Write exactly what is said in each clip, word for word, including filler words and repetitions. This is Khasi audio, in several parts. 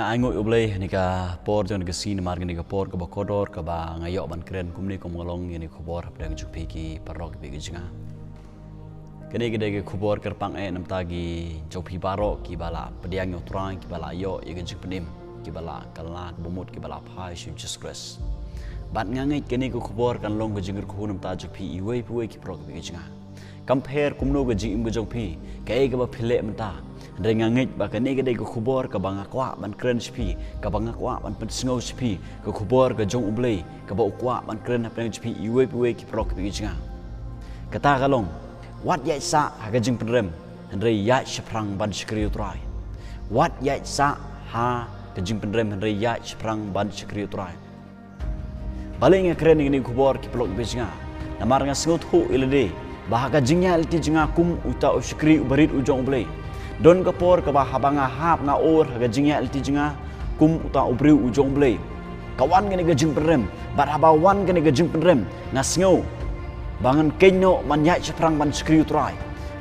Ai nguh ïa U Blei ha kane ka por jong kane ka sngi namar kane ka por kaba kordor kaba nga ïoh ban kren kumne kum nga long ïa kane ka khubor hapdeng jong phi ki paralok ki jong nga. Kane ka dei ka khubor kyrpang eh namar ki jong phi baroh kiba la pdiang ïa U Trai, kiba la ïoh ïa ka jingpynim, kiba la kylla ka bamut, kiba la phai sha U Jisu Khrist. Bad nga ngeit kane ka khubor kan long ka jingkyrkhu namar jong phi iwei pa iwei ki paralok ki jong nga. Kam pher kumno ka jingim ka jong phi, kaei kaba phi leh mynta. Hynrei nga ngeit ba kane ka dei ka khubor kaba nga kwah ban kren sha phi, kaba nga kwah ban pynsngew sha phi, ka khubor ka jong U Blei, kaba u kwah ban kren hapdeng jong phi iwei pa iwei ki paralok ki jong nga. Kata ka long, wat ïaid sah ha ka jingpynrem, hynrei ïaid shaphrang ban shakri U Trai. Wat ïaid sah ha ka jingpynrem, hynrei ïaid shaphrang ban shakri U Trai. Balei nga kren ïa kane ka khubor ki paralok ki jong nga? Namar nga sngewthuh ïa lade ba ha ka jingïaid lynti jong nga kum uta u shakri u barit u jong U Blei, don ka por kaba haba nga hap nga ur ha ka jingïaid lynti jong nga kum uta u briew u jong U Blei, ka wan kane ka jingpynrem. Bad haba wan kane ka jingpynrem, nga sngew ba ngan kynnoh ban ïaid shaphrang ban shakri U Trai.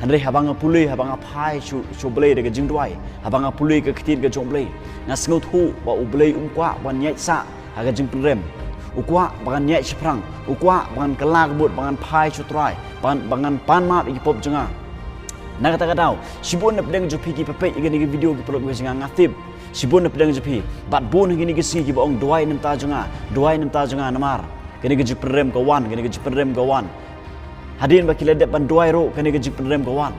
Hynrei haba nga pule, haba nga phai sha U Blei da ka jingduwai, haba nga pule ka ktien ka jong U Blei, nga sngewthuh ba U Blei um kwah ban ïaid sah ha ka jingpynrem. U kwah ba ngan ïaid shaphrang, u kwah ba ngan kylla ka bamut, ba ngan phai sha U Trai, ba ngan, ba ngan pan map ïa ki pop jong nga. Na kata ka daw, shibun na pdeng jong phi kiba peit ïa kane ka video ki paralok ki jong nga, nga tip shibun na pdeng jong phi, bad bun ha kine ki sngi kiba ong, duwai namar jong nga, duwai namar jong nga namar kane ka jingpynrem ka wan, kane ka jingpynrem ka wan. Hadien ba ki la dep ban duwai ruh, kane ka jingpynrem ka wan.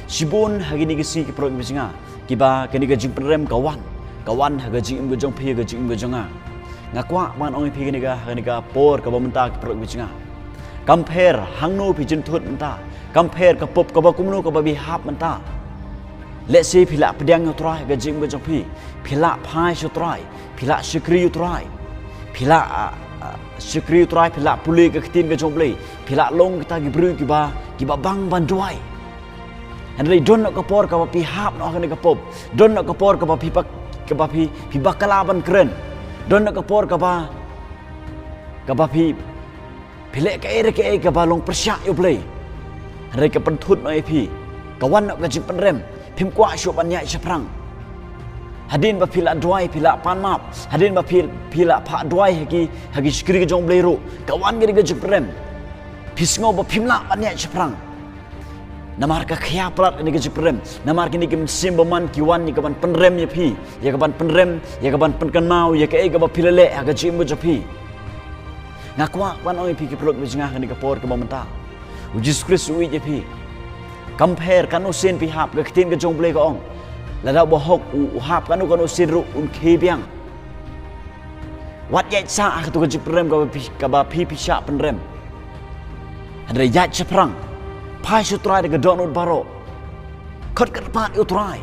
Shibun ha kine ki sngi ki paralok ki jong nga, kiba kane ka jingpynrem ka wan, ka wan ha ka jingim ka jong phi, ha ka jingim ka jong nga. Nga kwah ban ong ïa phi kane ka, ha kane ka por kaba mynta ki paralok ki jong nga. Kam pher hangno phi jynthut mynta, kam pher ka pop kaba kumno kaba phi hap mynta. Lehse phi la pdiang ïa U Trai ha ka jingim ka jong phi, phi la phai sha U Trai, phi la shakri U Trai, phi la, ah, ah, shakri U Trai, phi la pule ka ktien ka jong U Blei, phi la long kita ki briew kiba, kiba bang ban duwai. Hynrei don noh ka por kaba phi hap noh ha kane ka pop, don noh ka por kaba phi ba, kaba phi, phi bakla ban kren, don noh ka por kaba, kaba phi, phi leh kaei re kaei kaba long pyrshah ïa U Blei. Hynrei ka pynthut noh ïa phi, ka wan noh ka jingpynrem, phim kwah shuh ban ïaid shaphrang. Hadien ba phi la duwai, phi la pan map, hadien ba phi, phi la phah duwai ha ki, ha ki shakri ka jong U Blei ruh, ka wan kane ka jingpynrem. Phi sngew ba phim lah ban ïaid shaphrang. Namar ka khia palat kane ka jingpynrem, namar kine ki mynsiem bymman ki wan ïa ka ban pynrem ïa phi, ïa ka ban pynrem, ïa ka ban pynkynmaw ïa kaei kaba phi la leh ha ka jingim ka jong phi. Nga kwah ban ong ïa phi ki paralok ki jong nga ha kane ka por kaba mynta, U Jisu Khrist u ïeit ïa phi. Kam pher katno sien phi hap, ka ktien ka jong U Blei ka ong, lada u bahok u, u hap katno katno sien ruh un khie biang. Wat ïaid sah ha kato ka jingpynrem kaba phi, kaba phi phi shah pynrem. Hynrei ïaid shaphrang, phai sha U Trai da ka dohnud baroh. Khot kyrpad ïa U Trai.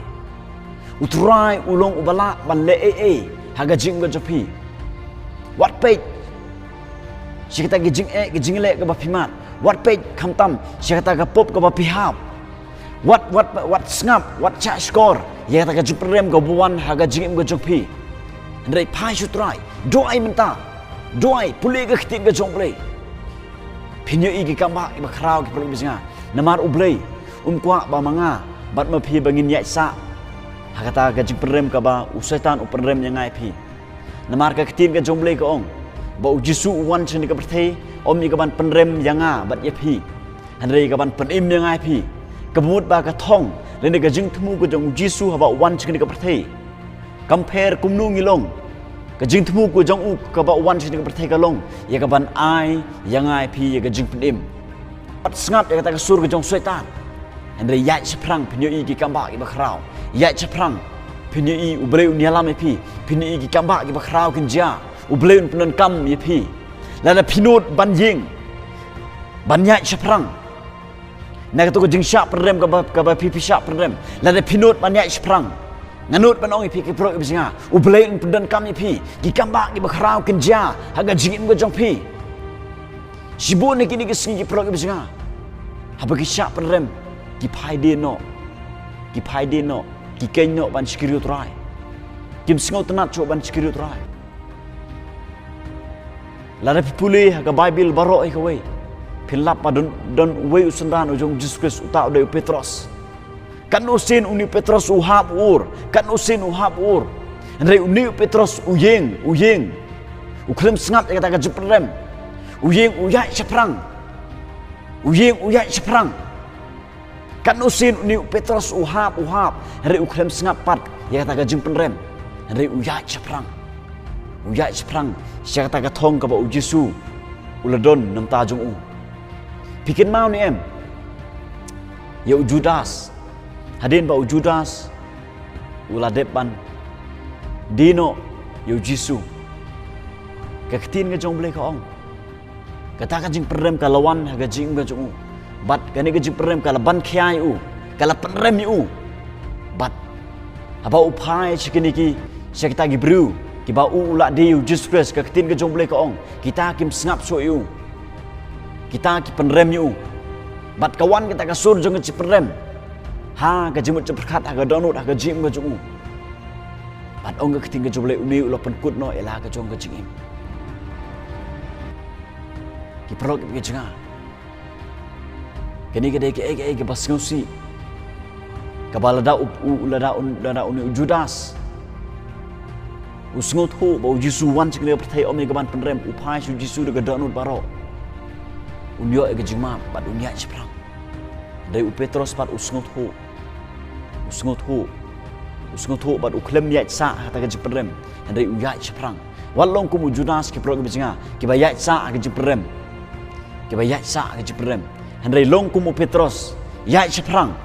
U Trai u long uba lah ban leh ei ei ha ka jingim ka jong phi. Wat peit sha kata ka jingeh ka jingleh kaba phi mad. Wat peit khamtam sha kata ka pop kaba phi hap. Wat, wat, wat sngap, wat shah shkor ïa kata ka jingpynrem kaba wan ha ka jingim ka jong phi. Hynrei phai sha U Trai, duwai mynta, duwai, pule ka ktien ka jong U Blei. Phin ïohi ki kambah kiba khraw ki paralok ki jong nga. Namar U Blei um kwah ba ma nga bad ma phi ba ngin ïaid sah ha kata ka jingpynrem kaba u Soitan u pynrem ïa nga ïa phi. Namar ka ktien ka jong U Blei ka ong ba U Jisu u wan sha kane ka pyrthei, ym ïa ka ban pynrem ïa nga bad ïa phi, hynrei ïa ka ban pynim ïa nga ïa phi. Kaba mut ba ka thong lane ka jingthmu ka jong U Jisu haba u wan sha kane ka pyrthei, kam pher kumno ngi long, ka jingthmu ka jong u kaba u wan sha kane ka pyrthei ka long ïa ka ban ai ïa nga ïa phi ïa ka jingpynim. Wat sngap ïa kata ka sur ka jong u Soitan. Hynrei ïaid shaphrang, phin ïohi ki kambah kiba khraw. Ïaid shaphrang, phin ïohi U Blei un ïalam ïa phi. Phin ïohi ki kambah kiba khraw kin jia. U Blei un pyndonkam ïa phi. Lada phi nud ban ïeng, ban ïaid shaphrang na kato ka jingshah pynrem kaba, kaba phi phi shah pynrem, lada phi nud ban ïaid shaphrang, nga nud ban ong ïa phi ki paralok ki jong nga, U Blei un pyndonkam ïa phi. Ki kambah kiba khraw kin jia ha ka jingim ka jong phi. Shibun na kine ki sngi ki paralok ki jong nga, haba ki shah pynrem, ki phai dien noh, ki phai dien noh, ki khein noh ban shakri U Trai. Kim sngewtynnad shuh ban shakri U Trai. Lada phi pule ha ka Baibl baroh hi kawei, phin lap ba don, don uwei u synran u jong U Jisu Khrist, uta u dei u Petros. Katno sien une u Petros u hap u ur, katno sien u hap u ur. Hynrei une u Petros u ïeng, u ïeng. U khlem sngap ïa kata ka jingpynrem. U ïeng u ïaid shaphrang. U ïeng u ïaid shaphrang. Katno sien une u Petros u hap, u hap. Hynrei u khlem sngap pat ïa kata ka jingpynrem. Hynrei u ïaid shaphrang. U ïaid shaphrang sha kata ka thong kaba u Jisu u la don na bynta jong u. Phi kynmaw ne em ïa u Judas? Hadien ba u Judas u la dep ban die noh ïa u Jisu, ka ktien ka jong U Blei ka ong, kata ka jingpynrem ka la wan ha ka jingim ka jong u. Bad kane ka jingpynrem ka la ban khia ïa u, ka la pynrem ïa u. Bad haba u phai sha kine ki, sha kita ki briew kiba u, u la die ïa u Jisu Khrist, ka ktien ka jong U Blei ka ong, kita kim sngap shuh ïa u. Kita ki pynrem ïa u. Bad ka wan kata ka sur jong ka jingpynrem ha ka jingmut jingpyrkhat, ha ka dohnud, ha ka jingim ka jong u. Bad ong ka ktien ka jong U Blei, une u la pynkut noh ïa la ka jong ka jingim. Ki paralok kiba jngai, kane ka dei kaei kaei kaba sngewsih, kaba lada u, u, lada un, lada une u Judas u sngewthuh ba u Jisu u wan sha kane ka pyrthei ym ïa kaban pynrem, u phai sha u Jisu da ka dohnud baroh, un ïoh ïa ka jingmap bad un ïaid shaphrang. Hynrei u Petros pat u sngewthuh. U sngewthuh. U sngewthuh bad u khlem ïaid sah ha kata ka jingpynrem. Hynrei u ïaid shaphrang. Wat long kum u Judas, ki paralok kiba jngai, kiba ïaid sah ha ka jingpynrem. Kiba ïaid sah ha ka jingpynrem. Hynrei long kum u Petros, ïaid shaphrang.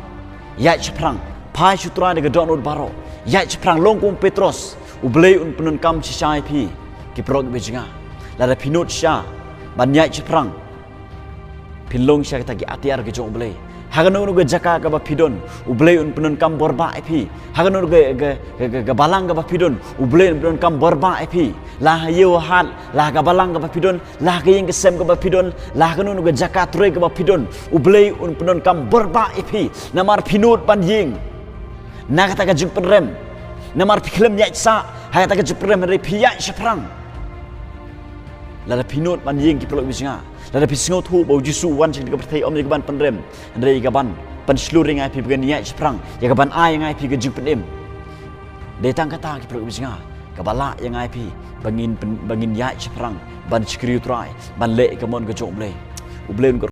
Ïaid shaphrang. Phai sha u Trai da ka dohnud baroh. Ïaid shaphrang, long kum u Petros. U Blei un pyndonkam shisha ïa phi, ki paralok kiba jngai. Lada phi nud shisha ban ïaid shaphrang, phin long sha kata ki atiar ki jong U Blei. Ha kano kano ka jaka kaba phi don, U Blei un pyndonkam bor bha ïa phi. Ha kano kano ka, ka, ka, ka, ka balang kaba phi don, U Blei un pyndonkam bor bha ïa phi. La ha ïew ha hat, la ha ka balang kaba phi don, la ha ka ïing ka sem kaba phi don, la ha kano kano ka jaka trei kaba phi don, U Blei un pyndonkam bor bha ïa phi. Namar phi nud ban ïeng na kata ka jingpynrem. Namar phi khlem ïaid sah ha kata ka jingpynrem, hynrei phi ïaid shaphrang. Lada phi nud ban ïeng, ki paralok kiba jngai, lada phi sngewthuh ba u Jisu u wan sha kane ka pyrthei ym ïa kaban pynrem, hynrei ïa kaban pynshlur ïa nga ïa phi ba ngin ïaid shaphrang, ïa kaban ai ïa nga ïa phi ka jingpynim. Dei tang kata, ki paralok kiba jngai, kaba lah ïa nga ïa phi ba ngin pyn-, ba ngin ïaid shaphrang ban shakri U Trai, ban leh ïa ka mon ka jong U Blei. U Blei un